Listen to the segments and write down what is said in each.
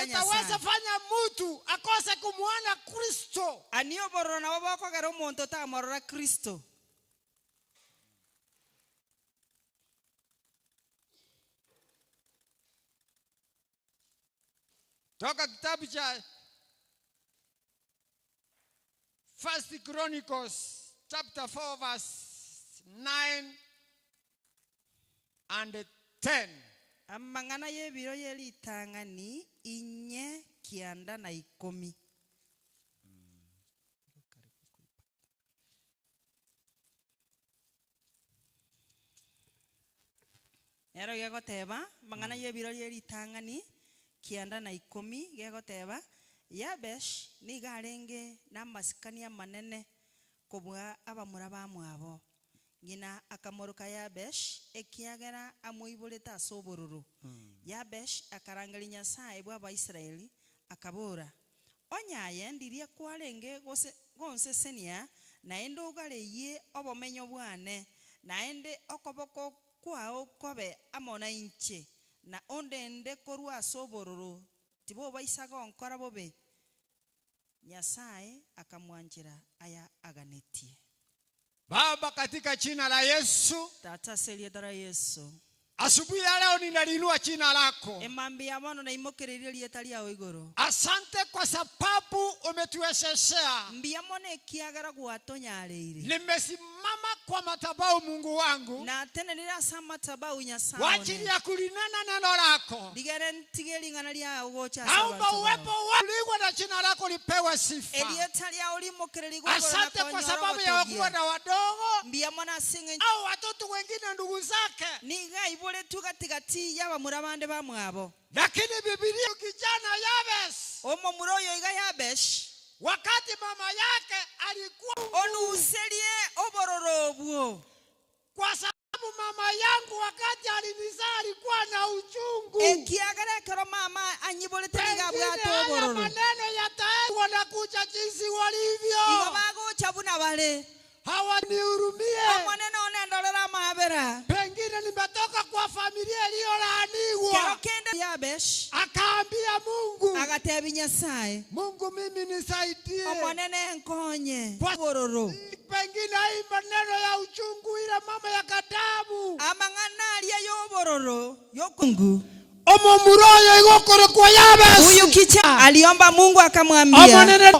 Nyasae. kitaweza fanya mtu akose kumwona Kristo. Ani obororo nabo bokogera omonto tamorora Kristo. Toka kitabu cha First Chronicles chapter 4 verse 9 and 10. Amang'ana y'ebiro ye ritang'ani inye kianda na ikomi. Nero gegoteba, amang'ana y'ebiro rie ritang'ani kianda na ikomi, gegoteba, Yabesh nigo arenge namasikani amanene kobua abamura bamwabo. Ng'ina akamoroka Yabesh, ekiagera amoiborete ase obororo. Yabesh akarangeria Nyasae bw'Abaisraeli, akabora, Onye aye ndiria kwarenge gose gonsesenia, naende ogareyie obomenyo bwane, naende okoboko kwao kobe amo nainche, na ondende korwa ase obororo, tibobaisa gonkora bobe. Nyasae akamwanchera aya aganetie. Baba, katika jina la Yesu, Tata, ase erieta ria Yeso. asubuhi ya leo ninaliinua jina lako. Emambia bono naimokereirie erieta riao igoro. Asante kwa sababu umetuwezeshea. Mbuya mono ekiagera gwatonyareire. Nimesimama kwa madhabahu Mungu wangu Natenenire ase amatabau Nyasae kwa one. ajili ya kulinena neno lako. Rigere ntige ring'ana riao gocha ase Naomba abanto uwepo bao. wako uligwe na jina lako lipewe sifa. Erieta riao rimokererigwe igoro na Asante kwa konyora sababu ya wakubwa ogotogia. na wadogo Mbuya mono ase eng'encho au watoto wengine ndugu zake, nigo aiboretwe gati-gati y'abamura bande bamwabo. lakini Biblia kijana Yabes, Omomura oyo iga Yabesh, wakati mama yake alikuwa onuserie obororo obwo. kwa sababu mama yangu wakati alinizaa alikuwa na uchungu. Ekiagera ekero mama anyiborete nigo Pengine abwate haya obororo. maneno yatae wanakuja jinsi Igo walivyo, bagocha buna bare. hawanihurumie. Omonene one ndorere amabera. Pengine nimetoka kwa familia Kero iliyolaaniwa. kende Yabesh Akaambia Mungu, agatebia Nyasaye, Mungu mimi nisaidie. Omonene nkonye Kwa- obororo. Pengine hii maneno ya uchungu ile mama ya kadamu Amang'ana aria y'obororo yokungu. omomura oyo igokorokwa Yabesi. Huyu kicha aliomba Mungu akamwambia, Omonene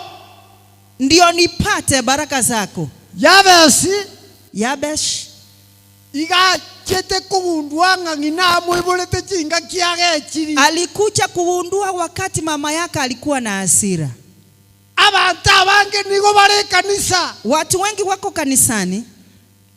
ndio nipate baraka zako. Yabesi Yabesh igachete kogundua ng'a ng'ina amoiborete chinga kiagechiri. alikuja kugundua wakati mama yake alikuwa na hasira. Abanto abange nigo bare ekanisa Watu wengi wako kanisani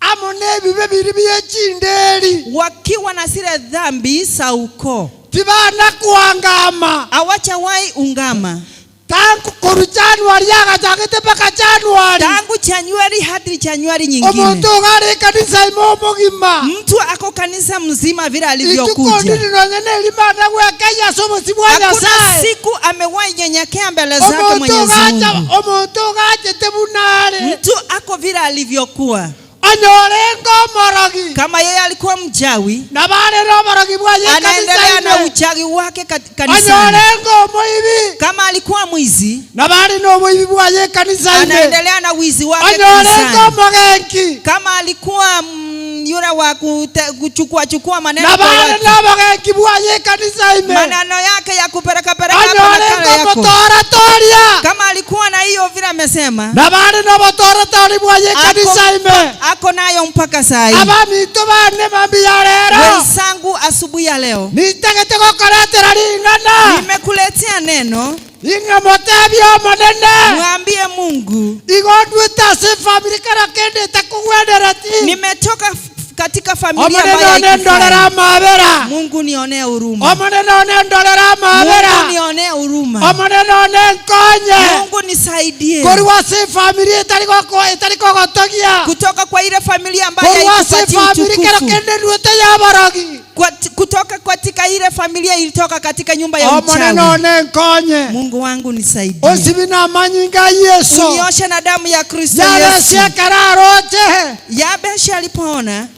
amo nebibe biri bie chinderi wakiwa na zile dhambi za ukoo, tibana kuangama hawajawahi ungama tangu koru January agachagete mpaka January tangu Januari hadi Januari nyingine. omonto iga are ekanisa ime omogima Mtu ako kanisa mzima vile ituko alivyokuja. ndiri nonye nerimana gwekeyia ase obosi bwa Hakuna Nyasaye siku amewahi nyenyekea mbele zake omonto Mwenyezi ogacha Mungu. omonto ogachete buna are Mtu ako vile alivyokuwa. onyorenga omorogi Kama yeye alikuwa mchawi, nabo are na oborogi bwaye ekanisa anaendelea na ime uchawi wake kat- kanisani. onyorenga omoibi Kama alikuwa mwizi, nabo are na oboibi bwaye ekanisa ime anaendelea na wizi wake onyorenga kanisani. omogenki Kama alikuwa mm, yule wa kute- kuchukua chukua maneno nabo kwa are watu, na obogenki bwaye ekanisa ime maneno yake ya kupereka pereka hapa na onyorenga kale yako. omotoratoria Kama alikuwa na hiyo vile amesema, nabo are na obotoratori bwaye ekanisa ime ako nayo mpaka saa hii. abamito bane mambia rero Wenzangu, asubuhi ya leo nitagete gokoretera ring'ana nimekuletea neno, ing'a motebie omonene mwambie Mungu igo ndwete ase efamiri kera kende etakogwenereti nimetoka f- katika familia omonene ambayo one ndorera haikufai. amabera Mungu nionee huruma, omonene one ndorera amabera Mungu nionee huruma, omonene one nkonye Mungu nisaidie korwa ase efamiri etari goko- etari kogotogia kutoka kwa ile familia ambayo korwa ase haikupatia efamiri kero utukufu, kende ndwete yaborogi Kwa- kutoka katika ile familia ilitoka katika nyumba ya omonene uchawi. one nkonye Mungu wangu nisaidie, osibi na amanyinga yeso unioshe na damu ya Kristo yabesi Yesu. ekero aroche Yabeshi alipoona.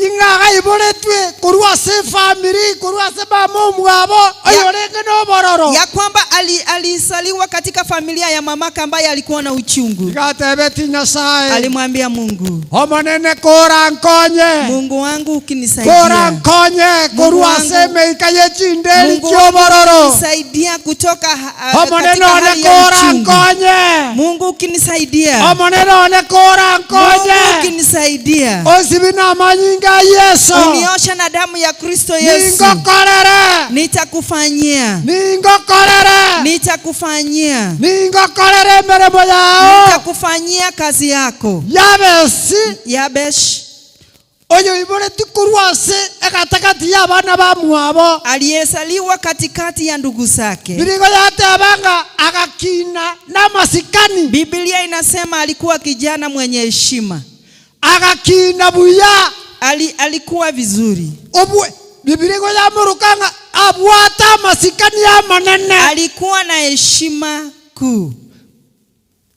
Ing'a agaiboretwe korwa ase efamiri, korwa ase mama omwabo, oyorenge nobororo. Ya kwamba ali, alisaliwa katika familia ya mamake ambaye alikuwa na uchungu. Iga atebetie Nyasae, Alimwambia Mungu, Omonene, korankonye, Mungu wangu ukinisaidia, korankonye Mungu korwa ase wangu, emeika ye chinderi Mungu wangu chi'obororo. ukinisaidia kutoka ha- Omonene katika one hali ya uchungu. korankonye, Mungu ukinisaidia, Omonene one Mungu korankonye, ukinisaidia, onsibi namanyinga a Yeso, uniosha na damu ya Kristo Yesu, ningokorere, nitakufanyia, ningokorere, nitakufanyia, ningokorere emeremo yao. nitakufanyia kazi yako. Yabesi Yabesh oyoiboretie korwa ase egatagati y'abana bamwabo. aliyesaliwa katikati ya ndugu zake. Birigo yateba ng'a agakina namasikani. Biblia inasema alikuwa kijana mwenye heshima, Agakina buya. Ali, alikuwa vizuri, Obwe Biblia igo yamoroka ng'a abwate amasikani amanene. alikuwa na heshima kuu.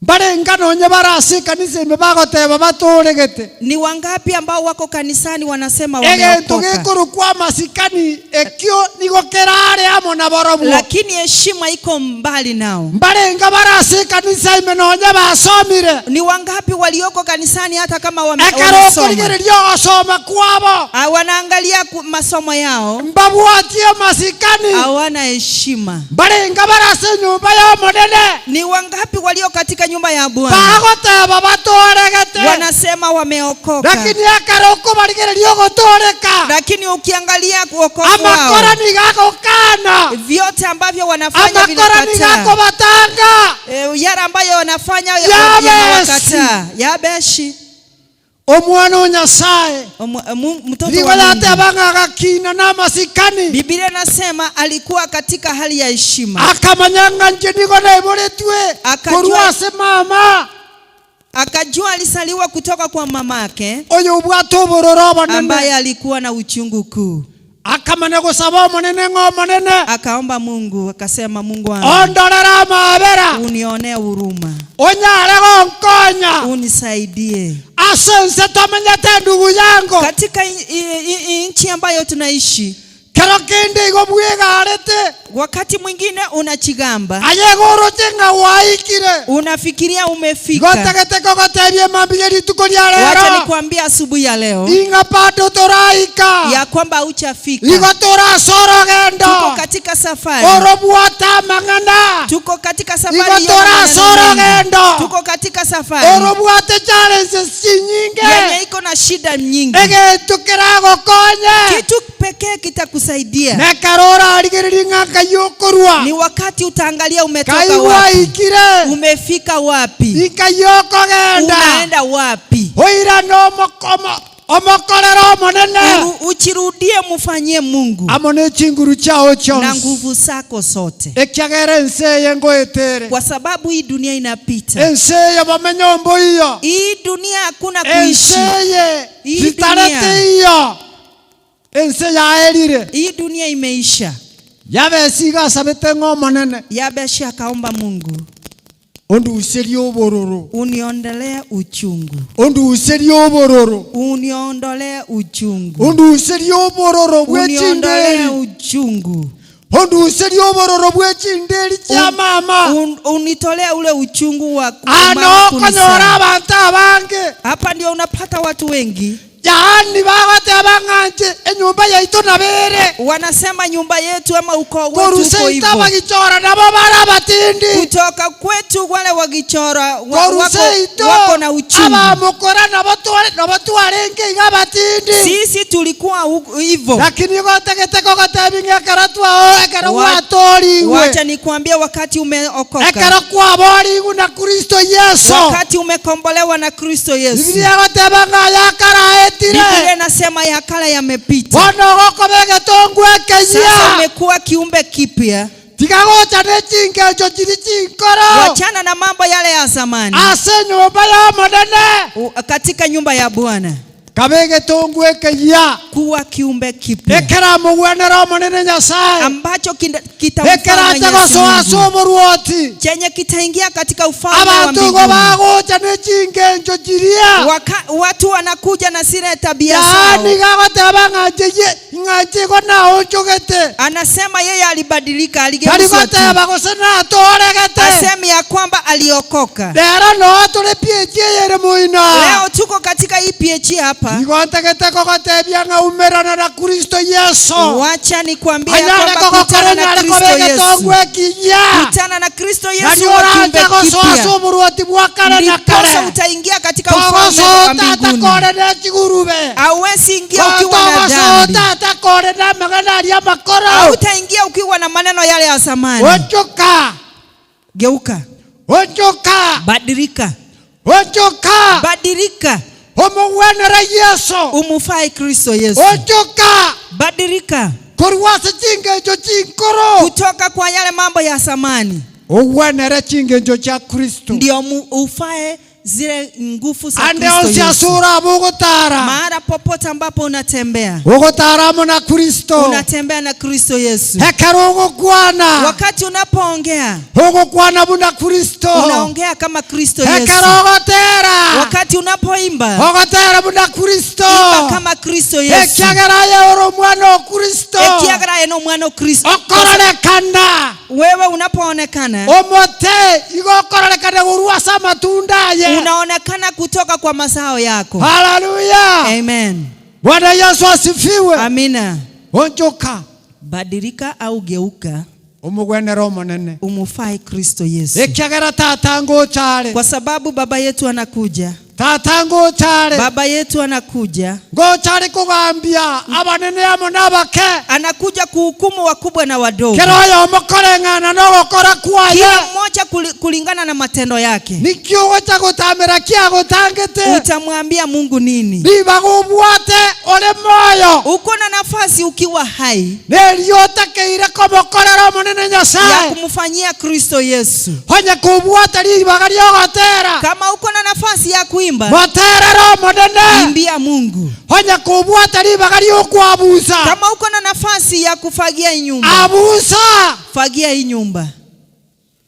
Mbarenge nonye bare ase ekanisa ime bagoteba batooregete. Ni wangapi ambao wako kanisani wanasema Egento wameokoka, gekorokwa amasikani ekio nigo kerare amo naborobwo. lakini heshima iko mbali nao. Mbarenge bare ase ekanisa ime nonye basomire. Ni wangapi walioko kanisani hata kama wame, Ekero wamesoma okorigereria ogosoma kwabo, Ah, wanaangalia ku- masomo yao, mbabwatie amasikani. hawana heshima. Mbarenge bare ase enyomba y'Omonene. Ni wangapi walio katika nyumba ya Bwana Bagoteba batooregete, wanasema wameokoka, lakini ekero okobarigereria ogotooreka, lakini ukiangalia wokovu amakora wao nigo agokana, vyote ambavyo wanafanya amakora nigo vinakataa. akobatanga. E, yale ambayo wanafanya Yabeshi. yanawakataa. Yabeshi Omwana o Nyasae Mtoto nigo wa Mungu. yateba ng'a agakina namasikani, Biblia inasema alikuwa katika hali ya heshima, akamanya ng'a inche nigo naiboretwe Akajua- korwa ase mama akajua alisaliwa kutoka kwa mamake oyo obwate obororo ambaye obonene, alikuwa na uchungu kuu. akamanya gosaba Omonene ng'a Omonene Akaomba Mungu akasema, Mungu wangu ondorere amabera, unionee huruma, onyare gonkonya unisaidie ase ense tomenyete endugu yango. katika nchi ambayo tunaishi. Kero kende igo bwegarete, Wakati mwingine unachigamba, aye igo oroche ng'a gwaikire. unafikiria Igo umefika. ntagete kogotebia emambia ye rituko ria Wacha rero, nikwambie asubuhi ya leo ing'a bado toraika, ya kwamba hujafika. igo torase orogendo, Tuko katika safari, orobwate amang'ana, tuko katika igo safari iliyo na torase maneno mengi. orogendo, Tuko katika safari orobwate challenges chinyinge, yenye iko na shida nyingi. egento keragokonye Kitu pekee kitakusaidia nekero orarigererie ng'a nkai okorwa, ni wakati utaangalia umetoka kai wapi, gwaikire, umefika wapi, inkai okogenda, unaenda wapi. oirane omokomo omokorere Omonene Uchirudie, mfanyie Mungu amo ne chinguru chiao na chionsi, nguvu zako zote, ekiagera ense eye ngoetere, kwa sababu hii dunia inapita. ense eye bomenye omboiyo, Hii dunia hakuna ense kuishi, eye Hii chitarete dunia. iyo, ense yaerire. hii dunia imeisha. Yabesi iga asabete ng'a Omonene Yabeshi akaomba Mungu, onduserie obororo, uniondolee uchungu, onduserie obororo, uniondolee uchungu, onduserie obororo bwe uniondolee chinderi, uchungu, onduserie obororo bwe chinderi chia mama. Unitolee ule uchungu wa Ano mama okonyora kunizaa. abanto abange Hapa ndio unapata watu wengi yaani bagoteba ng'a inche enyomba yaito nabere wanasema nyumba yetu ama ukoo wetu uko koruseito hivyo. abagichora nabo bare abatindi Kutoka kwetu wale wagichora wako, koruseito wako na uchungu. abamokora nabo tware nabo twarenge iga abatindi Sisi tulikuwa hivyo. lakini igo otagete kogotebi ng'a ekero twao ekero gwatorigwe Wacha nikwambie, wakati umeokoka, ekero kwaborigwe na Kristo Yeso wakati umekombolewa na Kristo Yesu, Biblia egoteba ng'a ayakaraetire Biblia inasema ya kale yamepita, bono ogokoba egetongwa sasa ekeyia umekuwa kiumbe kipya. tiga gocha ne chingencho chiri chinkoro Wachana na mambo yale ya zamani ase enyomba y'Omonene katika nyumba ya Bwana. Kabe egetongwa ekeyia. Kuwa kiumbe kipya. Ekeramogwenere Omonene Nyasae. Ambacho kitamfaa Ekerache Mwenyezi gosoa ase Mungu. oborwoti. Chenye kitaingia katika ufalme wa Abanto igo mbinguni. bagocha ne chingencho chiria. Waka, watu wanakuja na zile tabia Yaani zao. iga agoteba ng'a inche ye, ng'a inche igo naonchogete. Anasema yeye alibadilika, Tari aligeuzwa tu. goteba gose natooregete. Asemi ya kwamba aliokoka. Rero noo tore PhD eye ere moino. Leo tuko katika hii PhD hapa. Igo ntagete kogotebia ng'a umerana na Kristo Yeso. Wacha nikwambie ya Anyare kwamba kogokora kutana na onyare Kristo koba Yesu. egetongwa ekiya. Kutana na Kristo Yesu Nari wa kiumbe orache gosoa ase kipya. oborwoti bwa kare na Ndiposa kare. utaingia katika ufalme wa Togosoa mbinguni. tatakore ne chigurube. Hauwezi ingia ukiwa na Togosoa dhambi. tatakore na amang'ana aria amakoro. Hautaingia ukiwa na maneno yale ya zamani. Onchoka. Geuka, Onchoka. badilika, Onchoka. badilika, Omogwenere Yeso. umufai Kristo Yesu. Onchoka. Badilika Korwa ase chingencho chinkoro. kutoka kwa yale mambo ya zamani, Ogwenere chingencho chia Kristo. ndio mu- ufae zile nguvu za Ande Kristo onsi Yesu. ase orabe ogotara. Mahala popote ambapo unatembea, Ogotara amo na Kristo. unatembea na Kristo Yesu. Ekero ogokwana. Wakati unapoongea, Ogokwana buna Kristo. unaongea kama Kristo Yesu. Ekero ogotera. Wakati unapoimba, Ogotera buna Kristo. imba kama Kristo Yesu. Ekiagera aye ore omwana o Kristo. Ekiagera aye nomwana o Kristo. Okororekana. Wewe unapoonekana Omote igo okororekana korwa ase amatunda aye. unaonekana kutoka kwa mazao yako. Haleluya. Amen. Bwana Yesu asifiwe. Amina. Onchoka Badilika au geuka omogwenere Omonene. umufai Kristo Yesu, Ekiagera tata ngocha are. kwa sababu baba yetu anakuja, Tata ngocha are. baba yetu anakuja, Ngocha are kogambia abanene amo na abake. anakuja kuhukumu wakubwa na wadogo, Kera oyomo koreng'ana na ogokora kwaye. kila mmoja kulingana na matendo yake. Niki ogocha gotamera kiagotangete. Utamwambia Mungu nini? Ribaga obwate ore moyo. Uko na nafasi ukiwa hai Nerio otakeire komokorera Omonene ya Nyasaye. kumfanyia Kristo Yesu. Onye kobwata ribaga riogotera. Kama uko na nafasi ya kuimba, Moterere Omonene. imbia Mungu. Onye kobwata ribaga riokwabusa. Kama uko na nafasi ya kufagia hii nyumba, Abusa. fagia hii nyumba.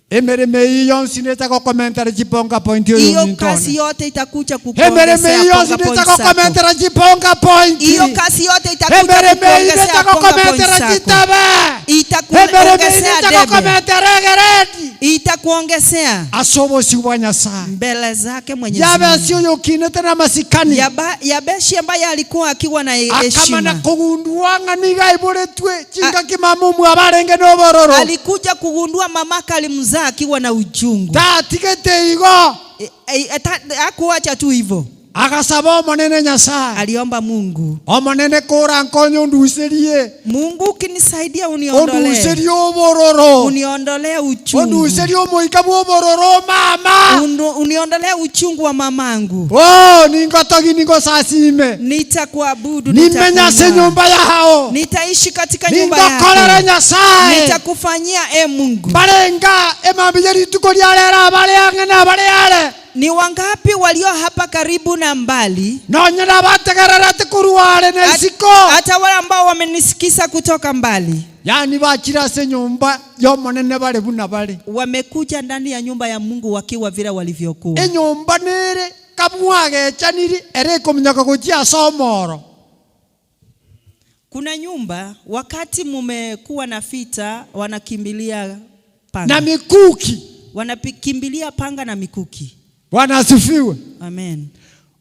Emeremo eyio yonsi neta gokomentera chiponga point oyo Hiyo ominto kazi one. yote itakuja Emeremo kukuongezea eyio yonsi ponga neta point zako. gokomentera chiponga point. Hiyo kazi yote itakuja Emeremo eyio kukuongezea neta ponga point gokomentera zako. chitabe. Emeremo eyio Itakuongezea neta debe, gokomentera egeredi. itakuongezea Ase obosio bwa Nyasaye. mbele zake Mwenyezi Yabesi Mungu. oyo okinete na amasikani. Yabeshi ambaye alikuwa akiwa na Akamana heshima kogundua ng'a niga aiboretwe chingaki mama omwe abarenge na obororo. alikuja kugundua mamaka alimzaa akiwa na uchungu. Tatigete igo. Hakuacha tu hivyo, Agasaba Omonene Nyasaye. aliomba Mungu, Omonene korankonya onduserie. Mungu ukinisaidia uniondolee, Onduserie obororo. uniondolee uchungu, Onduserie omoika bwa obororo mama. Uniondolee uchungu wa mamangu, Oh, ningotogi ningosasime. nitakuabudu, Nimenya ase nitakuinua, nyumba yao. nitaishi katika nyumba Ningokorere yako, Nyasaye. nitakufanyia e Mungu. Barenga emambia rituko ria rero abare ang'e na abare are. Ni wangapi walio hapa karibu na mbali, Nonye nabategererete korwa are na isiko. hata wale ambao wamenisikiza kutoka mbali, Yaani bachire ase nyumba y'omonene bare buna bare. wamekuja ndani ya nyumba ya Mungu wakiwa vile walivyokuwa. Enyomba nere kabwagechaniri ere ekominyoka gochia ase omoro. Kuna nyumba wakati mumekuwa na vita, wanakimbilia panga Na mikuki. wanakimbilia panga na mikuki. Bwana asifiwe. Amen.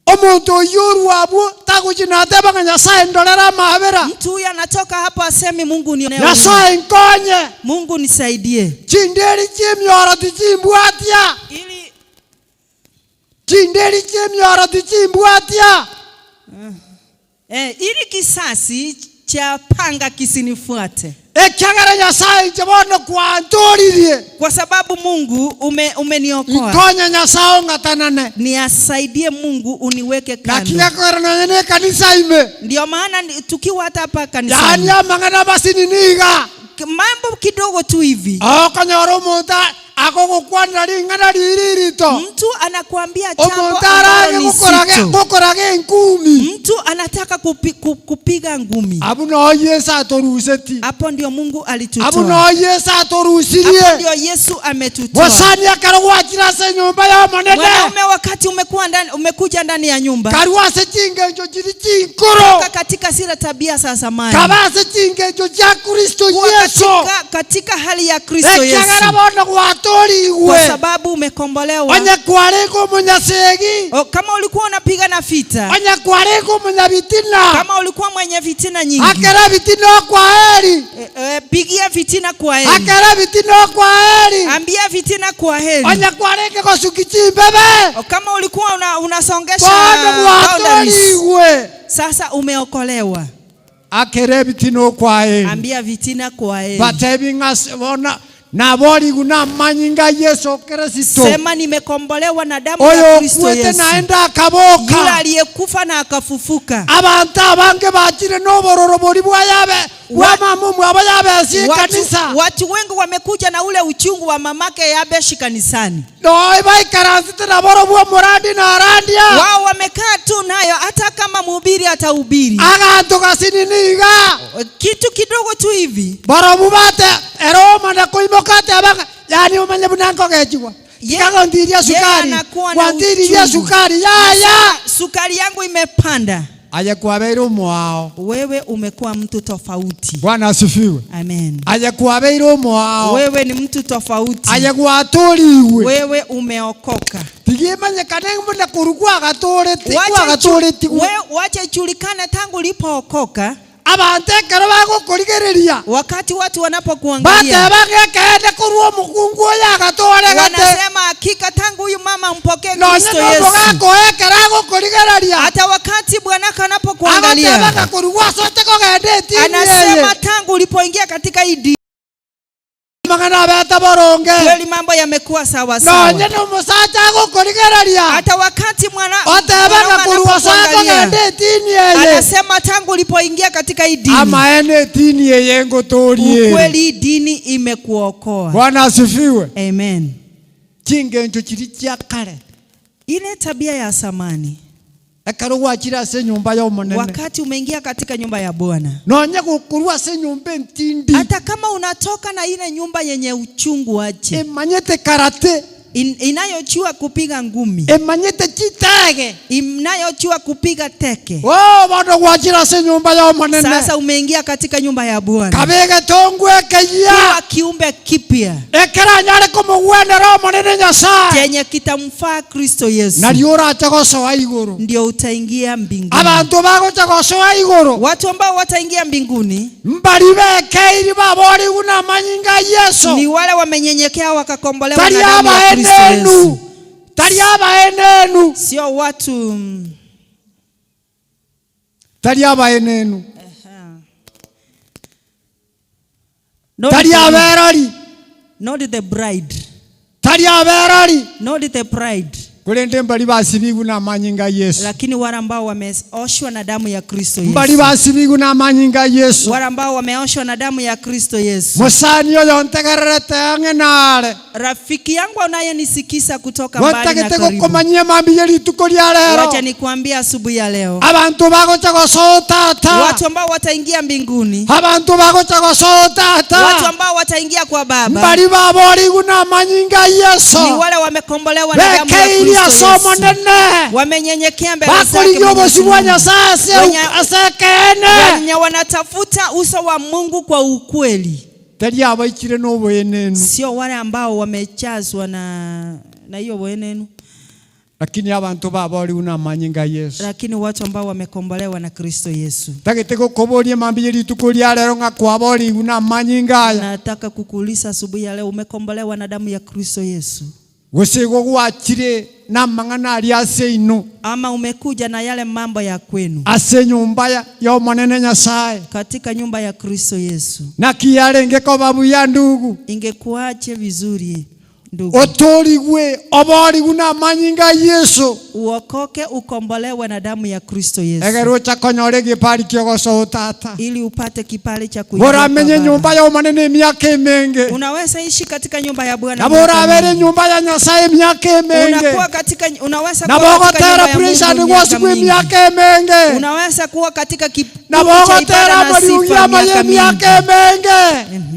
Omonto oyio orwa abwo tagochi nateba ng'a Nyasaye ndorere amabera. Mtu huyu anatoka hapo asemi Mungu unionee huruma. Nyasaye nkonye. Mungu nisaidie. Chinderi chiemioro tichimbwatia. Ili Chinderi chiemioro tichimbwatia. ili kisasi cha panga kisinifuate. Ekiagera Nyasaye inche bono kwantoririe. Kwa sababu Mungu umeniokoa. Nkonya Nyasaye ong'atanane. Niasaidie Mungu uniweke Naki kando. gekogera nonye na ekanisa ime. Ndio maana tukiwa hata hapa Yaani kanisani amang'ana amasini niga. mambo kidogo tu hivi. Okonyora omonto Agogokwanera ring'ana riri rito. Mtu anakuambia jambo Omonto ambalo arage ni gokorage zito. gokoraga enkumi. Mtu anataka kupi, ku, kupiga ngumi. Abwo noo Yeso atoruseti. Hapo ndio Mungu Abwo alitutoa. noo Yeso Hapo atorusirie. ndio Yesu ametutoa. Mosani ekero gwachire ase enyomba y'Omonene, Mwanaume, wakati umekuwa ndani, umekuja ndani ya nyumba, karue ase chingencho chiria chinkoro, toka katika zile tabia za zamani, kaba ase chingencho chia Kristo kuwa Yeso, katika, katika hali ya Kristo ekiagera Yesu, bono gwatorigwe. kwa sababu umekombolewa. Onye kwarenge omonyasegi, O, kama ulikuwa unapigana vita, onye kwarenge omonyabitina, kama ulikuwa mwenye fitina nyingi, akera ebitina okwaeri, e, e, pigia fitina kwa heri, akera ebitina okwaeri, ambia fitina kwa heri. onye kwarenge gosuki chimbebe, O, kama ulikuwa una, unasongesha bono boundaries, gwatorigwe. sasa umeokolewa. Akera ebitina okwaeri. Ambia fitina kwa heri. Batebi ng'a se- bona naborigwe namanyinga Yeso Kristo Sema nimekombolewa na damu ya oyo Kristo okwete Yesu, naende yule akaboka. aliyekufa na akafufuka. Abanto abange bachire nobororo boria bwa yabe bwa mama omwabo yabesie Watu, ekanisa watu wengi wamekuja na ule uchungu wa mamake Yabeshi kanisani. noe baikaransete naborobwo omorandi narandia Wao wamekaa tu nayo, hata kama mhubiri atahubiri aganto gasinini iga kitu kidogo tu hivi, barobwo bate ere omane koimoka ateba ng'a yaani omanye buna nkogechigwa Ye- tikagontiria yeye sukari anakuwa na gwantiririe uchungu. sukari yaya Sukari yangu imepanda. Aye kwabeire omoao. Wewe umekuwa mtu tofauti. Bwana asifiwe. Amen. Aye kwabeire omoao. Wewe ni mtu tofauti. Aye gwatorigwe. Wewe umeokoka. Tiga emanyekane buna korwa kwagatoreti Wacha ichu- kwagatoretigwe. we- wacha ijulikane tangu ulipookoka, Abanto ekero bagokorigereria wakati watu wanapokuangalia bateba ng'a ekeene korwa omokungu oyo agatoregete. wanasema hakika tangu huyu mama mpokee Nonye Kristo Yesu. nomogaka oyo ekero agokorigereria Hata wakati bwanako agateba anapokuangalia ng'a korwa gwasote kogenda etini eye anasema tangu ulipoingia katika hii dini amang'ana abete boronge. kweli mambo yamekuwa sawa sawa. Nonye nomosacha agokorigereria Hata wakati mwana oteba ng'a mwanaume korwa osoe anapokuangalia kogenda etini eye anasema tangu ulipoingia katika hii dini, amaene etini eye ngotorie ere. ukweli hii dini imekuokoa. Bwana asifiwe. Amen. Chingencho chiria chia kare Ile tabia ya zamani, ekero gwachire ase enyomba y'Omonene, wakati umeingia katika nyumba ya Bwana, nonye gokorwa ase enyomba entindi hata kama unatoka na ile nyumba yenye uchungu aje emanyete karate in, inayochua kupiga ngumi, emanyete chitege inayochua kupiga teke, oh, bono gwachire ase enyomba y'Omonene sasa umeingia katika nyumba ya Bwana kabe egetongwa ekeyia kuwa kiumbe kipya ekero anyare komogwenera Omonene Nyasaye chenye kitamfaa Kristo Yesu, nario orache gosoa igoro ndio utaingia mbinguni. abanto bagocha gosoa igoro Watu ambao wataingia mbinguni mbari bekeiri baborigwe na amanyinga a Yeso ni wale wamenyenyekea wakakombolewa na tari damu ya Kristo Yesu, abaenenu tari abaenenu sio watu tari abaenenu not tari the, aberori not the bride, tari aberori not the bride, korende mbari basibigwe na amanyinga a Yeso lakini wale ambao wameoshwa na damu ya Kristo mbari Yesu, basibigwe na amanyinga a Yeso wale ambao wameoshwa na damu ya Kristo Yesu. mosani oyo ntegererete ang'e nare Rafiki yangu unayenisikiza kutoka mbali na gotagete karibu, gokomanyia mambia rituko ria rero wacha nikuambie asubuhi ya leo, abanto bagocha gosoa tata watu ambao wataingia mbinguni, abanto bagocha gosoa tata watu ambao wataingia kwa Baba mbari baborigwe na amanyinga a ni Yeso wale wamekombolewa na damu ya bekeirie Kristo ase Yesu, Omonene wamenyenyekea mbele zake bakorigia Mwenyezi obosi bwa Mungu, Nyasaye ase Wenye- ase ekeene wenye wanatafuta uso wa Mungu kwa ukweli, tari abaikire na oboenenu sio wale ambao wamechazwa na na hiyo wenenu, lakini abanto baborigwe na amanyinga a Yeso lakini watu ambao wamekombolewa na Kristo Yesu. tagete gokoboria mambia rituko ria rero ng'a kwaborigwe na amanyinga aya Nataka kukuuliza asubuhi ya leo, umekombolewa na damu ya Kristo Yesu gose igo gwachire na amang'ana aria ase ino ama umekuja na yale mambo ya kwenu ase enyomba ya ya Omonene Nyasaye katika nyumba ya Kristo Yesu? naki yarenge koba buya ndugu Ingekuache vizuri. Ndugu, Otoorigwe, oboorigwe namanyinga a Yeso. Uokoke ukombolewe na damu ya Kristo Yesu. Egere ocha konyora egepari ki'ogosoa Tata. Ili upate kipali cha kuingia kwa Boramenye Baba. enyomba y'Omonene emiaka emenge. Unaweza ishi katika nyumba ya Bwana Nabo miaka orabere mingi. enyomba ya Nyasae emiaka emenge. Unakuwa katika, unaweza Nabo kuwa katika ogotera nyumba ya praise Mungu and miaka worship mingi. emiaka emenge. Unaweza kuwa katika kikundi Nabo cha ogotera ibada na amariugi sifa amaya miaka emiaka mingi. emenge.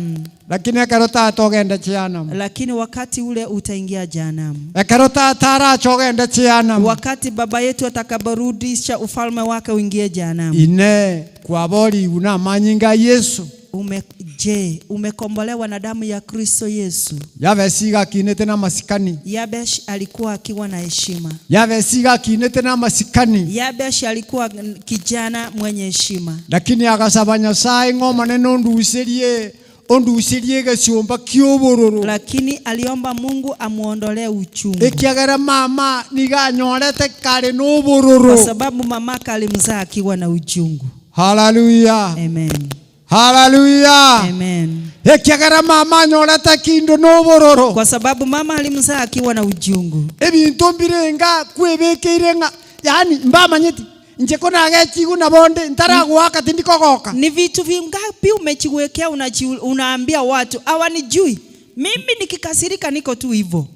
Lakini ekero tata ogende chianamu. Lakini wakati ule utaingia jehanamu. Ekero tata arache ogende chianamu. Wakati baba yetu atakaporudisha ufalme wake uingie jehanamu. Inee, kwaborigwe namanyinga a Yeso? Ume, je, umekombolewa na damu ya Kristo Yesu? Yabesi iga akinete namasikani. Yabesh alikuwa akiwa na heshima. Yabesi iga akinete namasikani. Yabesh alikuwa kijana mwenye heshima. Lakini agasaba Nyasae ng'a Omonene onduserie onduserie egesiomba ki'obororo. Lakini aliomba Mungu amuondolee uchungu. Ekiagera mama nigo anyorete kare nobororo. Kwa sababu mamaka alimzaa akiwa na uchungu. Haleluya! Amen. Haleluya! Amen. Ekiagera mama anyorete kinde nobororo. Kwa sababu mama alimzaa akiwa na uchungu. Ebinto mbire enga kwebekeire ng'a yaani mbamanyeti inche konagechigwe na bonde ntaragoaka tindi kogoka. Ni vitu vingapi umejiwekea unaji, unaambia watu hawanijui mimi nikikasirika niko tu hivyo.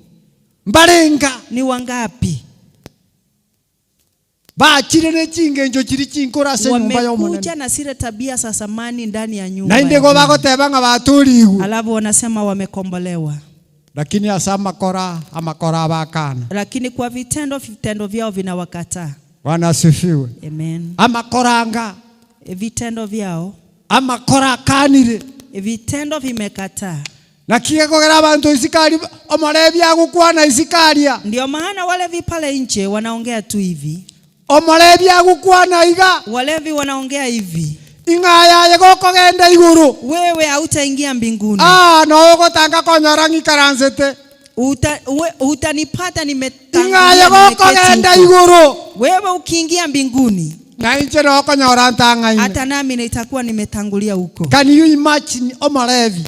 Mbarenga. Ni wangapi? Bachire ne chingencho chiria chinkoro ase enyomba y'Omonene. Wamekuja na zile tabia za zamani ndani ya nyumba Naende ya igo Bwana. bagoteba ng'a batorigwe. Alafu wanasema wamekombolewa. Lakini ase amakora, amakora abo akana. Lakini kwa vitendo, vitendo vyao vinawakataa. Bwana asifiwe. Amen. Amakora anga. Vitendo vyao. Amakora akanire. Vitendo vimekataa. Naki gekogera abanto isiko aria omorebi agokwana isiko aria. Ndio maana walevi pale nje wanaongea tu hivi. Omorebi agokwana iga. Walevi wanaongea hivi. Ing'a yaye gokogenda igoro. Wewe hautaingia mbinguni. Aa, noo ogotanga konyora ng'ikaransete. Uta, we, utanipata Ing'a nimetangulia aye nimeketi gokogenda huko. igoro. Wewe ukiingia mbinguni. Na inche nokonyora ntang'aine. Hata nami nitakuwa nimetangulia huko. Can you imagine omorebi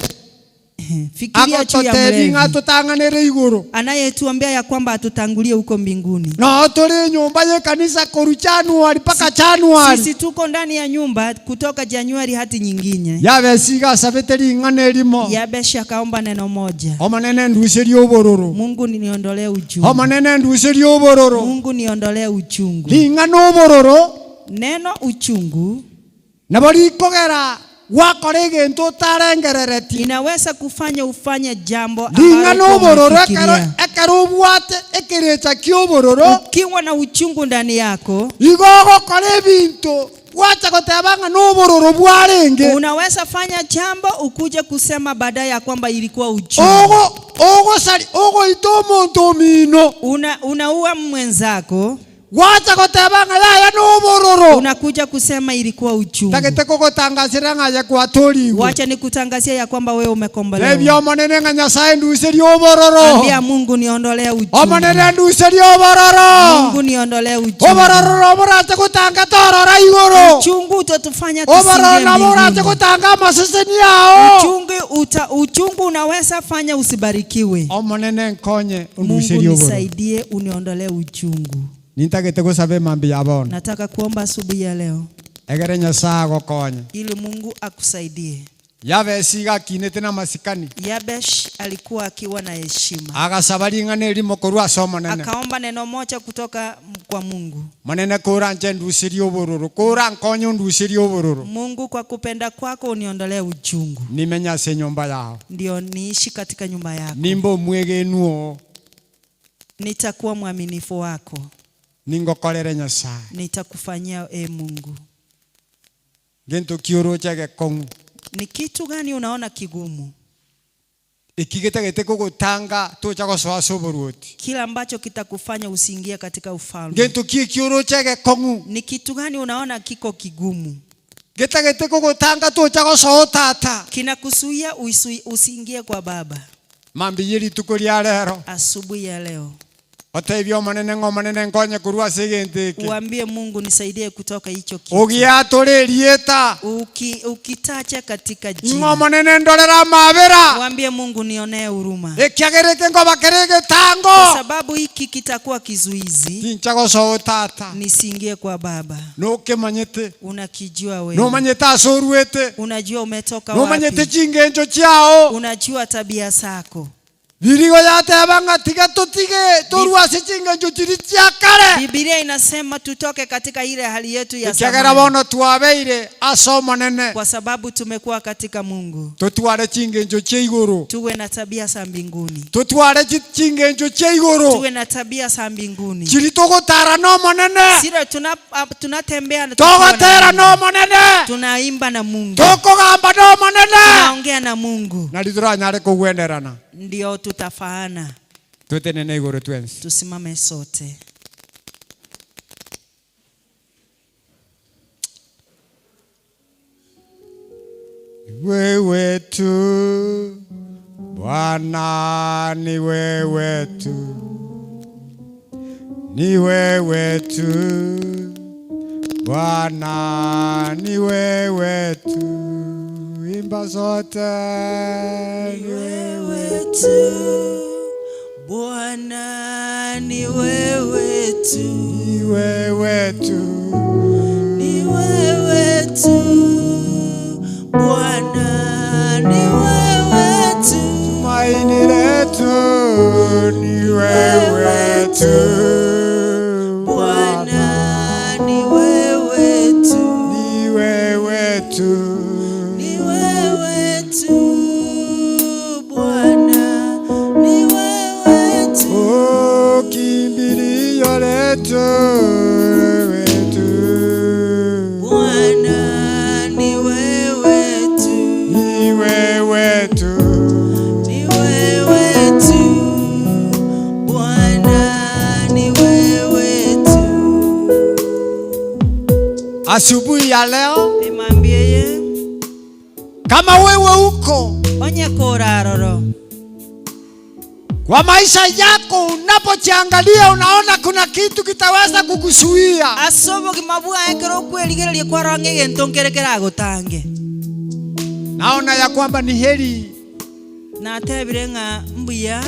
Fikiria juu ya agototebi ng'a mlevi totang'anere igoro? anayetuambia ya kwamba atutangulie huko mbinguni. Noo tore enyomba y'ekanisa korwa January mpaka January. Sisi tuko ndani ya nyumba kutoka Januari hadi nyingine. Yabesi iga asabete ring'ana erimo. Yabeshi akaomba neno moja. Omonene nduserie obororo. Mungu niondolee uchungu. Omonene nduserie obororo. Mungu niondolee uchungu. Ring'ana obororo. Neno uchungu. Nabo rikogera gwakora egento otarengereretie. Inaweza kufanya ufanye jambo Ring'ana ambalo obororo ekero hukufikiria. ekero obwate ekerecha ki'obororo. Ukiwa na uchungu ndani yako. Igo ogokora ebinto gwacha goteba ng'a nobororo bwarenge. Unaweza fanya jambo ukuje kusema baadaye ya kwamba ilikuwa uchungu. Ogo ogosari ogoita omonto omino. Una, unaua mwenzako. Gwacha goteba ng'a yaya nobororo. Unakuja kusema ilikuwa uchungu. Ntagete kogotangasera ng'a aye kwatorigwe. Wacha nikutangazia ya kwamba wewe umekombolewa. Tebia Omonene ng'a Nyasae nduserie obororo. Ambia Mungu niondolee uchungu. Omonene nduserie obororo. Mungu niondolee uchungu. Obororo noborache gotanga torora igoro. Uchungu utatufanya Obororo tusiingie naborache mbinguni. gotanga amaseseni ao. Uchungu, uta, uchungu unaweza fanya usibarikiwe. Omonene nkonye Mungu onduserie obororo. nisaidie uniondolee uchungu. Nintagete gosaba emambia ya bono. Nataka kuomba asubuhi ya leo. Egere Nyasae agokonye. Ili Mungu akusaidie. Yabesi iga akinete namasikani. Yabesh alikuwa akiwa na heshima. Agasaba ring'ana erimo korwa ase Omonene. Akaomba neno moja kutoka kwa Mungu. Monene koranche nduserie obororo, korankonye onduserie obororo. Mungu kwa kupenda kwako uniondolee uchungu. Nimenye ase enyomba yao. Ndio niishi katika nyumba yako. Nimbe omwegenwa oo. Nitakuwa mwaminifu wako. Ningokorere Nyasae. Nitakufanyia e Mungu. Ngento ki oroche egekong'u? Ni kitu gani unaona kigumu? Eki getagete kogotanga tocha gosoa ase oboruoti. Kile ambacho kitakufanya usiingie katika ufalme. Ngento ki eki oroche egekong'u? Ni kitu gani unaona kiko kigumu? Getagete kogotanga tocha gosoa otata. Kinakuzuia usiingie kwa Baba. Mambia ye rituko ria rero. Asubuhi ya leo. Otebie Omonene ng'a Omonene nkonye korwa ase egento eke. Uambie Mungu nisaidie kutoka hicho kitu. Ogiatore erieta. Uki, ukitacha katika Ng'a jina. Omonene ndorere amabera. Uambie Mungu nionee huruma. Ekiagera eke nkoba kere Kwa egetango. sababu hiki kitakuwa kizuizi Tincha gosoa Tata. nisiingie kwa Baba. Nokemanyete. Unakijua wewe. Nomanyete ase oruete. Unajua umetoka Nomanyete wapi. chingencho chiao. Unajua tabia zako. Birigo yateba ng'a tiga totige torue ase chingencho chiria chia kare. Biblia inasema tutoke katika ile hali yetu ya Ekiagera zamani, bono twabeire ase Omonene, kwa sababu tumekuwa katika Mungu. totware chingencho chia igoro. Tuwe na tabia za mbinguni, Totware chi- chingencho chia igoro tuwe na tabia za mbinguni, chiria togotara n'Omonene, sile tuna, ah, tunatembea na tukiwa na togotera Mungu. n'Omonene, tunaimba na Mungu, tokogamba n'Omonene, tunaongea na Mungu, nari toranyare kogwenerana. ndio tutafaana. Totenene igoro twensi. Tusimame sote. Wewe tu Bwana, ni wewe tu, ni wewe tu Bwana, ni wewe tu, imba zote Ni wewe tu Bwana, ni wewe tu, ni wewe tu, ni wewe tu Bwana, ni wewe tu, tumaini letu ni wewe tu Bwana, ni wewe tu, ni wewe tu, ni wewe tu Bwana, ni wewe tu. Oh, kimbilio letu wewe tu, Bwana ni wewe tu, ni wewe tu, ni wewe tu, Bwana ni wewe tu. Asubuhi ya leo, Imwambie ye kama wewe uko onye koraroro kwa maisha yako, unapojiangalia unaona kuna kitu kitaweza kukuzuia, ase obogima bwaye ekero okwerigereria kwarora ng'a egento nkere keragotange naona ya kwamba ni heri natebire ng'a mbuya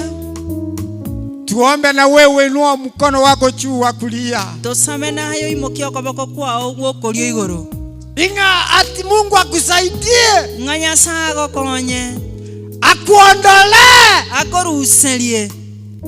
tuombe na wewe, inua mkono wako juu wa kulia, tosame naye oimokia okoboko kwao gwokoria igoro ing'a ati Mungu akusaidie, ng'a Nyasaye agokonye akuondolee akoruserie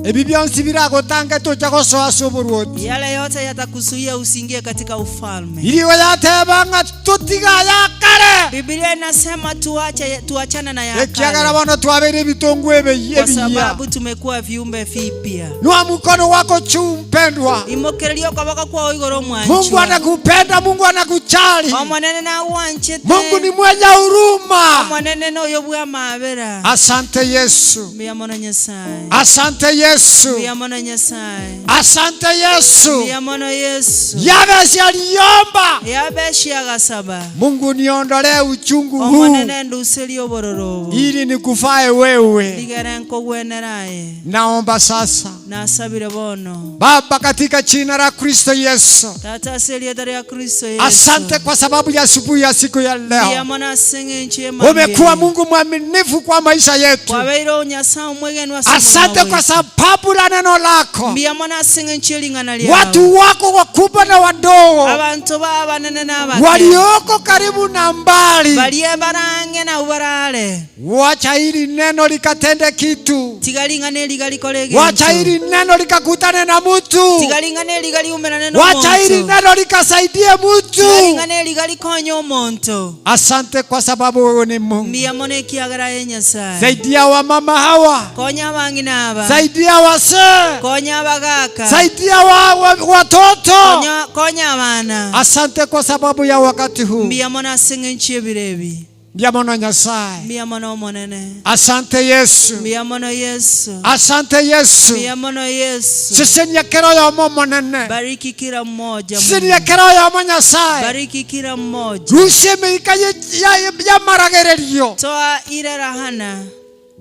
ebi bionsi biragotange tocha gosoa ase oborwoti. yale yote yatakuzuia usiingie katika ufalme. Irigo yateba ng'a totiga aya kare, Biblia inasema tuache, tuachane na ya ekiagera kale bono twabeire ebitongo ebe- kwa ebiya. sababu tumekuwa viumbe vipya. Nua mkono wako juu mpendwa. Imokereria okoboko kwao igoro Mungu omwanchwa anakupenda, Mungu anakujali. omonene nagwanchete Mungu ni mwenye huruma. omonene noyo bwa amabera Asante Yesu, mbuya mono Nyasaye asante Yesu, mbuya mono Nyasaye asante Yesu. mbuya mono Yesu Yabesi aliomba, yabeshi agasaba Mungu niondolee uchungu huu omonene nduserie obororo obo ili nikufae wewe. rigere nkogwenera aye Naomba sasa nasabire bono Baba, katika jina la Kristo Yesu, tata ase erieta ria Kristo Yesu asante kwa sababu ya asubuhi ya siku ya mbuya leo. mono ase eng'encho Umekuwa y'emambia Mungu mwaminifu kwa maisha yetu. kwabeire onyasaye omwegenwa ase Asante omogima kwa bwaito. sababu la neno lako. mbuya mono ase eng'encho y'ering'ana riao Watu wako wakubwa na wadogo abanto babanene na abake walioko karibu na mbali, baria barange nabo barare wacha hili neno likatende kitu, tiga ring'ana eriga rikore wacha egento hili neno likakutane na mtu, tiga ring'ana eriga riumerane na wacha hili omonto neno likasaidie tiga mtu. ring'ana eriga rikonye omonto Asante kwa sababu wewe ni Mungu. mbuya mono ekiagera ye Nyasaye Saidia wamama hawa, konya abang'ina aba saidia wazee, konya abagaka saidia wa, wa, watoto. konya konya abana Asante kwa sababu ya wakati huu. mbuya mono ase eng'encho y'ebiro ebi Mbuya mono Nyasaye. mbuya mono omonene Asante Yesu, mbuya mono Yesu asante Yesu. mbuya mono Yesu Sesenia kero yomo monene, bariki kila mmoja Mungu. sesenia kero yomo Nyasaye. bariki kila mmoja Rusia emeika ye- ya- y'amaragererio toa ile rahana.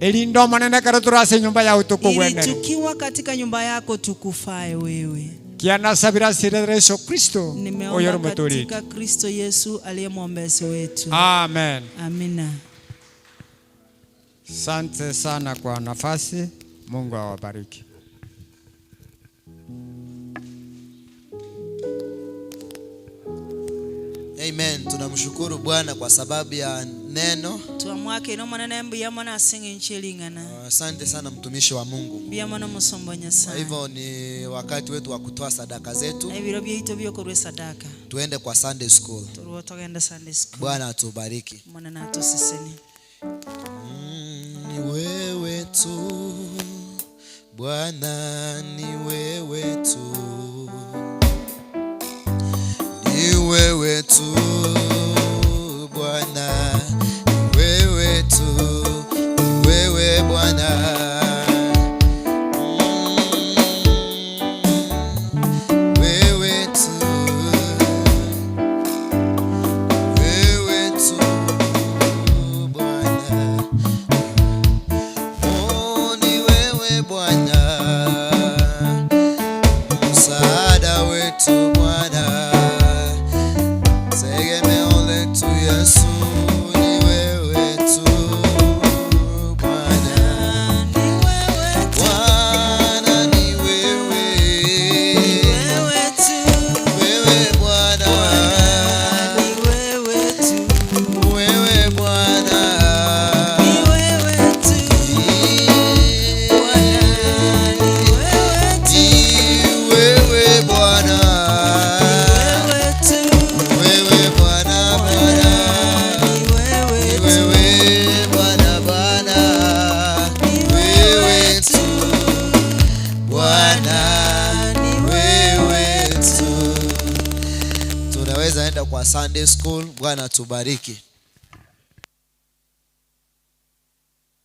Erinde Omonene ekero tore ase enyomba yao Ili tokogwenere. tukiwa katika nyumba yako tukufae wewe. Kiana nasabire ase erieta ria Yeso Kristo, oyore Nimeomba Omotoori oito. katika Kristo Yesu aliye mwombezi wetu. Amen. Amina. Sante sana kwa nafasi. Mungu awabariki. Amen. Tunamshukuru Bwana kwa sababu ya neno. Twamwakire Omonene mbuya mono ase eng'encho ering'ana. Asante sana mtumishi wa Mungu. Mbuya mono omosomba o Kwa Nyasae. hivyo ni wakati wetu wa kutoa sadaka zetu. Na ebiro biaito biokorwa esadaka. Tuende kwa Sunday school. Torwo togende Sunday school. Bwana atubariki. Omonene atosesenie. Ni wewe tu Bwana, ni wewe tu, ni wewe tu Bwana, ni wewe tu, ni wewe Bwana. Wewe tu, wewe tu Bwana. Oh, ni wewe Bwana, msaada wetu Bwana, tegemeo letu Yesu, ni wewe tu Bwana. Bwana ni wewe, wewe Bwana, wewe Bwana. Ni wewe Bwana, wewe Bwana, Bwana, ni wewe Bwana, Bwana, wewe tu Bwana, wewe tu. Tunaweza enda kwa Sunday school. Bwana tubariki.